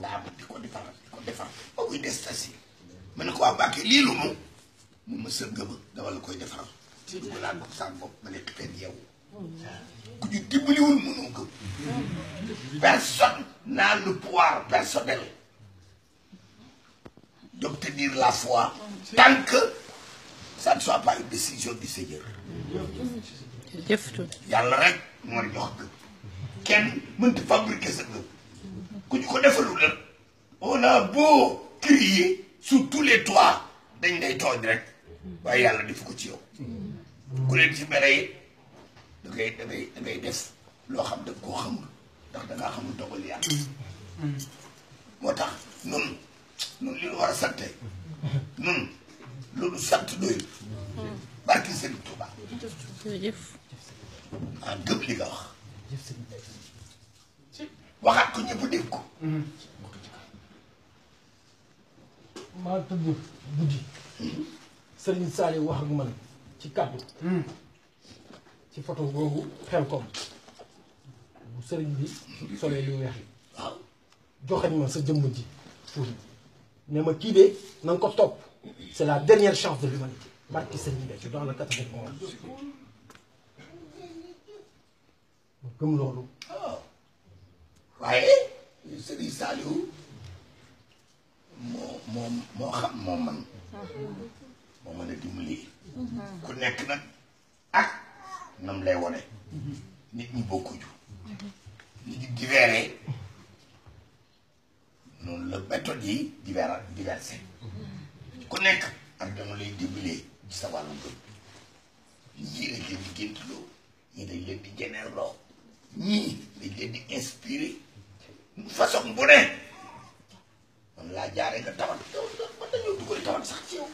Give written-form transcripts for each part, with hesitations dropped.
laa di ko defar ba muy des tasi ma ne ko waa Mbàkke lii lu mu ma sëgg ba dama la koy defaral ci dugg laa ko sa bopp ma nekk pen yow ku ñu dimbaliwul mënoo gëm personne n'a le pouvoir personnel d'obtenir la foi tant que ça ne soit pas une décision du Seigneur yàlla rek moo la jox gëm kenn mënta fabriquer sa gëm ku ñu ko defalul la on a beau crier sur tous les toits dañ lay tooñ rek waaye yàlla def ko ci yow ku leen ci mere yi da ngay def loo xam da koo xamul ndax dangaa xamul dogal yàlla moo tax nun li ñu war a sante nun loolu sant doyul barki Sëriñ Tuuba ah gëm li nga wax waxaat ko ñëpp dégg ko maa tëdd guddi Serigne Saliou wax ak man ci kàddu ci photo boobu Xelcom bu Serigne bi solee lu weex li waaw joxañ ma sa jëmm ji fuur ne ma kii de na nga ko topp c'est la dernière chance de l'humanité barki Serigne Béthio dans le 91 ma gëm loolu waaye Serigne Saliou moo xam moo mën a dimbali ku nekk nag ak nam lay wone nit ñi bokkuñu nit ñi diveré noonu la méthode yi diversé ku nekk ak dama lay dimbalee ci sa wàllu gëm ñii dañ leen di géntloo ñii dañ leen di jeneerloo ñii dañ leen di inspiré façon bu ne man laa jaaree nga tawat man dañoo dugal tawat sax ci yow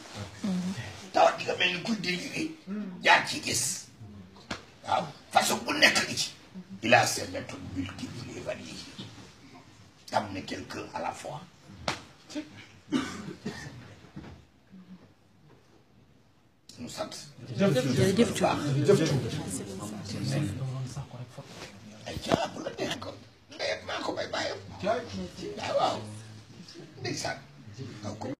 tawat di nga mel ni kuy déliré jaar ci gis waaw façon bu nekk gi ci il a ses méthodes multiples et variées am na quelqu'un à la fois ñu sant jërëjëf